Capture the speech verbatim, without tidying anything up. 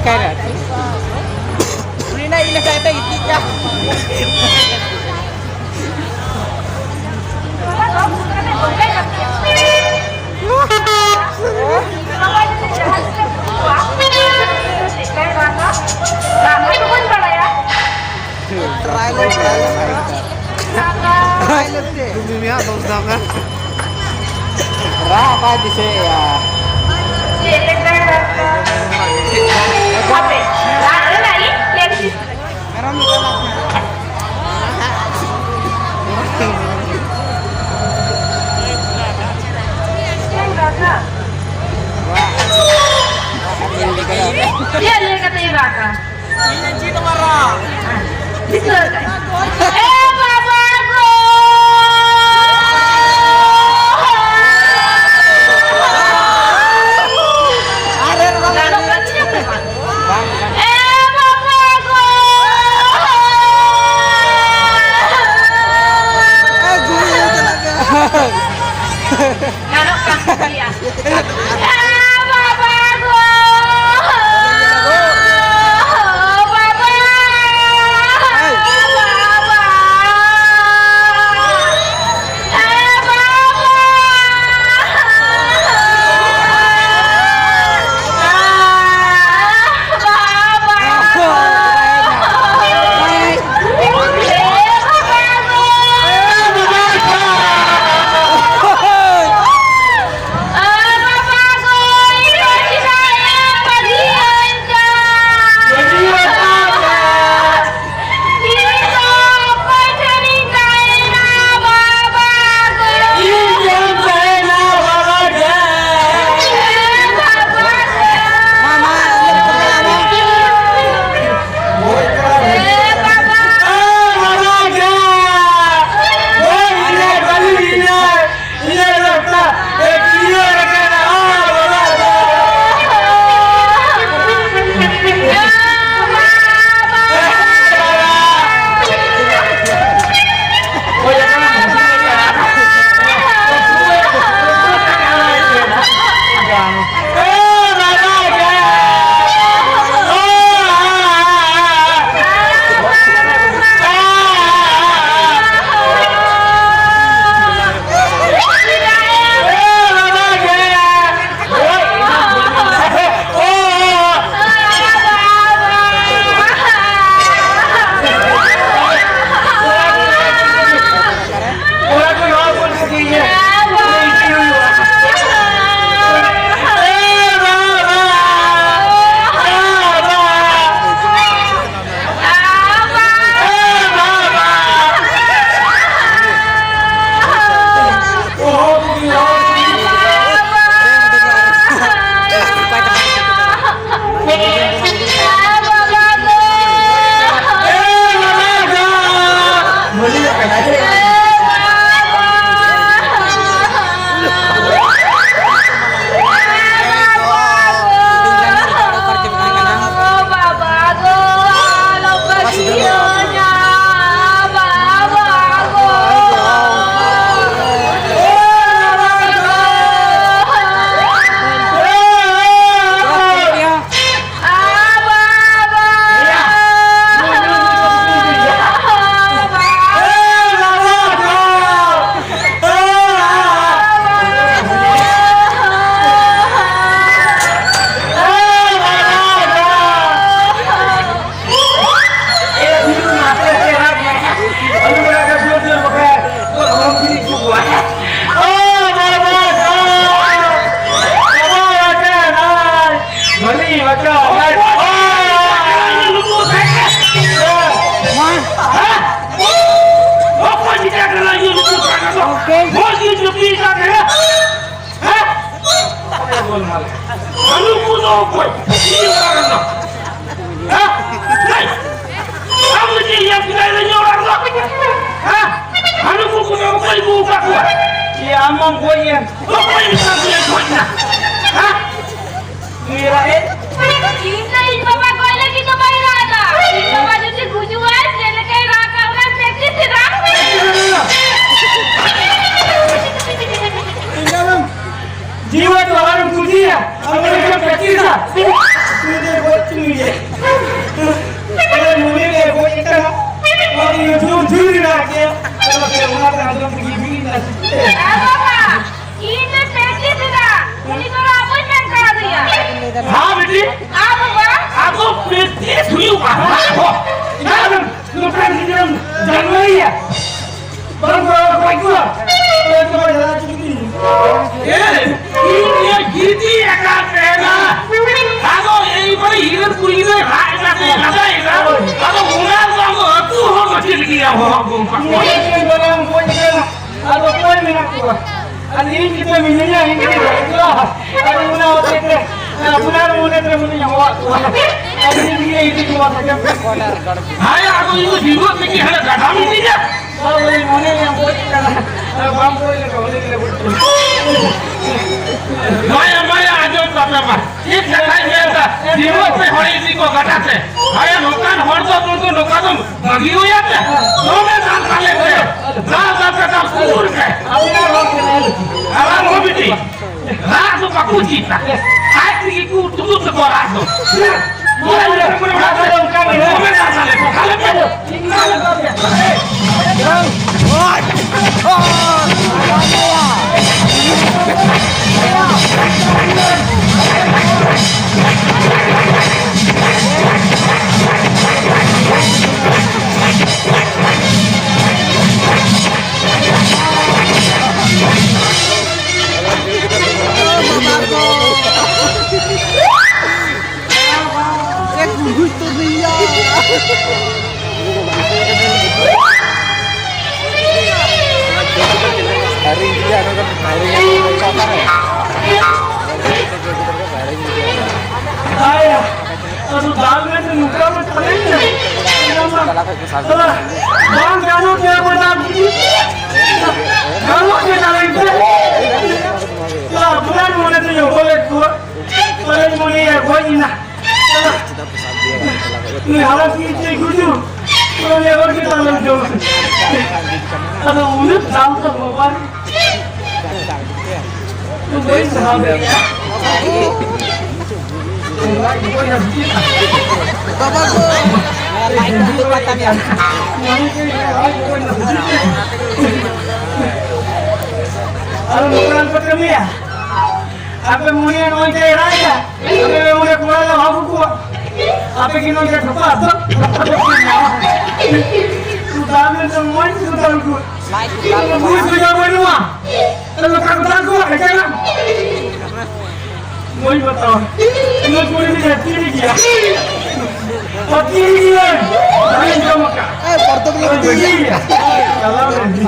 ᱠᱟᱭᱨᱟ᱾ ᱩᱱᱤ ᱱᱟ ᱤᱞᱮ ᱠᱟᱭᱛᱮ ᱜᱤᱛᱤᱡ ᱠᱟ᱾ ᱴᱨᱟᱭ ᱞᱮ, ᱴᱨᱟᱭ ᱞᱮ᱾ ᱴᱨᱟᱭ ᱞᱮ ᱛᱮ᱾ ᱨᱟᱜ ᱵᱟᱭ ᱫᱤᱥᱟᱹᱭᱮᱫᱼᱟ᱾ ᱢᱮᱨᱚᱢ ᱢᱮᱨᱚᱢ᱾ ᱪᱮᱫ ᱞᱟᱹᱭ ᱠᱟᱛᱮ ᱨᱟᱜᱟ? ᱮ ᱵᱟᱵᱟ ᱜᱳ! ᱜᱟᱱᱚᱜ ᱠᱟᱱ ᱜᱮᱭᱟ ᱥᱮ ᱵᱟᱝ? ᱮ ᱵᱟᱵᱟ ᱜᱳ! ᱜᱟᱱᱚᱜ ᱠᱟᱱ ᱜᱮᱭᱟ᱾ ᱮ ᱵᱟᱵᱟ ᱜᱳ! ᱵᱟᱵᱟ! ᱵᱟᱵᱟ! ᱢᱚᱡᱽ ᱜᱮ ᱡᱩᱛᱤ ᱠᱟᱱ ᱦᱮᱱᱟᱜ᱾ ᱦᱮᱸ? ᱦᱟᱹᱱᱩ ᱠᱚ ᱫᱚ ᱚᱠᱚᱭ? ᱪᱮᱫ ᱚᱲᱟᱜ ᱨᱮᱱᱟᱜ? ᱦᱮᱸ? ᱦᱮᱸ? ᱟᱢ ᱫᱚ ᱪᱮᱫ ᱤᱭᱟᱹ ᱠᱮᱫᱟᱭ ᱨᱮ ᱤᱧᱟᱹᱜ ᱚᱲᱟᱜ ᱨᱮᱱᱟᱜ? ᱦᱮᱸ? ᱦᱟᱹᱱᱩ ᱠᱚ ᱫᱚ ᱚᱠᱚᱭ ᱟᱹᱜᱩ ᱟᱠᱟᱫ ᱠᱚᱣᱟ? ᱪᱮᱫ ᱟᱢ ᱢᱟᱢ ᱜᱚᱡ ᱮᱱ? ᱚᱠᱚᱭ ᱢᱮᱛᱟᱢ ᱫᱚᱭᱟ ᱜᱚᱡ ᱮᱱᱟ? ᱦᱮᱸ? ᱤᱧ ᱫᱚ ᱤᱧ ᱵᱟᱵᱟ ᱜᱚᱡ ᱞᱟᱹᱜᱤᱫ ᱫᱚ ᱵᱟᱹᱧ ᱨᱟᱜ ᱮᱫᱟ᱾ ᱤᱧ ᱵᱟᱵᱟ ᱡᱩᱫᱤ ᱜᱩᱡᱩᱜᱼᱟᱭ, ᱪᱮᱫ ᱞᱮᱠᱟᱭ ᱨᱟᱜᱟ, ᱚᱱᱟ practice ᱮᱫᱟ᱾ ᱡᱤᱣᱟ ᱛᱚ ᱟᱨ ᱠᱩᱫᱤᱭᱟ, ᱟᱢ ᱫᱚ ᱯᱨᱮᱠᱴᱤᱥᱟ᱾ ᱩᱱᱤ ᱫᱚ ᱜᱚᱡ ᱪᱩᱱᱤᱭᱟ᱾ ᱟᱨ ᱱᱩᱭ ᱫᱚ ᱜᱚᱡ ᱠᱟᱱᱟ᱾ ᱟᱨ YouTube ᱡᱩᱨᱤ ᱨᱟᱜᱮ᱾ ᱟᱨ ᱚᱱᱟ ᱫᱚ ᱟᱫᱚ ᱜᱤᱫᱤ ᱱᱟ᱾ ᱤᱧ ᱫᱚ ᱯᱨᱮᱠᱴᱤᱥ ᱮᱫᱟ, ᱩᱱᱤ ᱫᱚ ᱨᱟᱜ ᱵᱟᱹᱧ ᱢᱮᱱ ᱠᱟᱣᱫᱮᱭᱟ᱾ ᱦᱮᱸ ᱵᱤᱴᱤ? ᱟᱨ ᱵᱟᱵᱟ? ᱟᱫᱚ ᱯᱨᱮᱠᱴᱤᱥ ᱦᱩᱭᱩᱜᱼᱟ᱾ ᱦᱚ, ᱤᱱᱟᱹ ᱫᱚ ᱱᱚᱝᱠᱟᱱ ᱜᱤᱫᱽᱨᱟᱹᱢ ᱡᱟᱱᱣᱟᱨᱤᱭᱟ᱾ ᱵᱟᱝ ᱠᱚ ᱨᱚᱲ ᱠᱚ ᱟᱹᱜᱩᱣᱟ᱾ ᱮ, ᱤᱧ ᱜᱤᱫᱤ ᱟᱠᱟᱫ ᱛᱟᱦᱮᱱᱟ᱾ ᱟᱫᱚ ᱮᱭ ᱵᱟᱨᱮ ᱦᱤᱨᱟᱹ ᱠᱩᱲᱤ ᱜᱤᱫᱽᱨᱟᱹᱭ ᱨᱟᱜ ᱮᱫᱟ ᱥᱮ ᱞᱟᱸᱫᱟᱭᱮᱫᱟ᱾ ᱟᱫᱚ ᱚᱱᱟ ᱫᱚ ᱟᱵᱚ ᱟᱹᱛᱩ ᱦᱚᱲ ᱫᱚ ᱪᱮᱫ ᱞᱟᱹᱜᱤᱫ ᱟᱵᱚ ᱦᱚᱲ ᱵᱚᱱ ᱯᱟᱠᱚᱣᱟ? ᱟᱫᱚ ᱚᱠᱚᱭ ᱢᱮᱱᱟᱜ ᱠᱚᱣᱟ? ᱟᱨ ᱤᱧ ᱜᱮᱛᱚ ᱢᱤᱱᱟᱹᱧᱟ, ᱤᱧ ᱜᱮ ᱵᱟᱹᱪᱩᱜᱼᱟ᱾ ᱟᱨ ᱚᱱᱟ ᱦᱚᱛᱮᱡ ᱛᱮ ᱟᱯᱱᱟᱨ ᱢᱚᱱᱮ ᱛᱮ ᱢᱤᱱᱟᱹᱧ ᱦᱚᱦᱚᱣᱟᱫ ᱠᱚᱣᱟ᱾ ᱟᱨ ᱤᱧ ᱜᱮ ᱤᱫᱤ ᱠᱚᱣᱟ ᱥᱟᱠᱟᱢ᱾ ᱦᱟᱭᱟ, ᱟᱫᱚ ᱤᱧ ᱫᱚ ᱡᱤᱣᱮᱫ ᱛᱮᱜᱮ ᱦᱟᱱᱮ ᱜᱟᱰᱟᱢ ᱤᱫᱤᱭᱟ᱾ ᱦᱳᱭ, ᱢᱚᱱᱮ ᱢᱚᱱᱮ ᱜᱚᱡ ᱠᱟᱱᱟ᱾ ᱟᱨ ᱵᱟᱢ ᱜᱚᱡ ᱞᱮᱠᱷᱟᱱ ᱩᱱᱤ ᱜᱮᱞᱮ ᱜᱚᱡ ᱠᱚᱣᱟ᱾ ᱢᱟᱭᱟ, ᱢᱟᱭᱟ, ᱟᱸᱡᱚᱢ ᱛᱟᱯᱮ ᱢᱟ᱾ ᱪᱮᱫ ᱠᱟᱛᱷᱟᱧ ᱢᱮᱱᱫᱟ? ᱡᱤᱣᱮᱫ ᱛᱮ ᱦᱚᱲ ᱤᱫᱤ ᱠᱚ ᱜᱟᱰᱟ ᱛᱮ᱾ ᱦᱟᱭᱟ, ᱱᱚᱝᱠᱟᱱ ᱦᱚᱲ ᱫᱚ ᱱᱩᱠᱩ ᱱᱚᱝᱠᱟ ᱫᱚ ᱵᱟᱹᱜᱤ ᱦᱩᱭ ᱟᱯᱮ᱾ ᱫᱚᱢᱮ ᱫᱟᱞ ᱫᱟᱞᱮ ᱯᱮ᱾ ᱫᱟᱞ ᱫᱟᱞ ᱯᱮ, ᱫᱟᱞ ᱥᱩᱨ ᱯᱮ᱾ ᱟᱨ ᱟᱢ ᱦᱚᱸ ᱵᱤᱴᱤ, ᱨᱟᱜ ᱫᱚ ᱵᱟᱠᱚ ᱪᱮᱫᱟ᱾ ᱟᱡ ᱛᱮᱜᱮ ᱠᱚ ᱛᱩᱫᱩᱜ ᱛᱟᱠᱚᱣᱟ ᱨᱟᱜ ᱫᱚ᱾ ᱢᱚᱱᱮ ᱢᱚᱱᱮ ᱢᱚᱱᱮ ᱢᱚᱱᱮ ᱫᱚ ᱚᱱᱠᱟ ᱜᱮ᱾ ᱫᱚᱢᱮ ᱫᱟᱞ ᱫᱟᱞᱮ ᱯᱮ᱾ ᱫᱟᱞᱮ ᱯᱮ᱾ ᱟᱹᱰᱤ ᱫᱟᱞ ᱢᱮ ᱛᱚ, ᱱᱚᱝᱠᱟ ᱢᱟ ᱪᱟᱞᱟᱜ ᱜᱮᱭᱟ᱾ ᱵᱟᱝ ᱜᱟᱱᱚᱜ ᱜᱮᱭᱟ, ᱵᱚᱭᱦᱟ᱾ ᱜᱟᱱᱚᱜ ᱜᱮ ᱛᱟᱞᱮ ᱜᱮ᱾ ᱟᱯᱱᱟᱨ ᱢᱚᱱᱮ ᱛᱮᱧ ᱦᱚᱦᱚ ᱞᱮᱫ ᱠᱚᱣᱟ᱾ ᱯᱟᱞᱮᱱ ᱢᱚᱱᱮᱭᱟ ᱜᱚᱡ ᱮᱱᱟ᱾ ᱩᱱᱤ ᱦᱟᱞᱚᱛ ᱜᱮ ᱪᱮᱫ ᱜᱩᱡᱩᱜ? ᱩᱱᱤ ᱦᱚᱲ ᱜᱮ ᱛᱟᱞᱮ ᱡᱚᱢ᱾ ᱟᱫᱚ ᱩᱱᱟᱹᱜ ᱫᱟᱢ ᱫᱚ ᱵᱟᱵᱟ᱾ ᱵᱟᱵᱟ ᱜᱳ! ᱟᱨ ᱱᱚᱝᱠᱟᱱ ᱠᱚ ᱠᱟᱹᱢᱤᱭᱟ᱾ ᱟᱯᱮ ᱢᱚᱱᱮᱭᱟ ᱱᱚᱜᱼᱚᱭ ᱡᱮ ᱮᱲᱟᱭᱟ, ᱟᱯᱮ ᱯᱮ ᱢᱚᱱᱮ ᱠᱚᱲᱟ ᱞᱮ ᱵᱷᱟᱜᱚ ᱠᱚᱣᱟ᱾ ᱟᱯᱮ ᱠᱤ ᱱᱚᱜᱼᱚᱭ ᱡᱮ ᱰᱷᱚᱯᱟ ᱟᱛᱚ? ᱛᱩ ᱫᱟᱢ ᱮᱱ ᱫᱚ ᱢᱚᱡᱽ ᱠᱚ ᱫᱟᱢ ᱠᱚ᱾ ᱵᱩᱡᱽ ᱵᱩᱡᱷᱟᱹᱣ ᱵᱟᱹᱱᱩᱜᱼᱟ᱾ ᱛᱚ ᱱᱚᱝᱠᱟ ᱠᱚ ᱫᱟᱢ ᱠᱚᱣᱟ, ᱦᱮᱸ ᱪᱮ ᱵᱟᱝ? ᱵᱟᱹᱧ ᱵᱟᱛᱟᱣᱟ᱾ ᱤᱧ ᱫᱚ ᱠᱩᱲᱤ ᱜᱤᱫᱽᱨᱟᱹ ᱛᱤᱨᱤ ᱜᱮᱭᱟ᱾ ᱚ, ᱛᱤᱨᱤ ᱜᱮᱭᱟ᱾ ᱵᱟᱹᱧ ᱡᱚᱢ ᱟᱠᱟᱫ᱾ ᱮ, ᱯᱚᱨᱛᱚᱵ ᱞᱮ ᱛᱤᱨᱤ ᱜᱮᱭᱟ᱾ ᱪᱟᱞᱟᱣ ᱞᱮᱱ ᱜᱮ᱾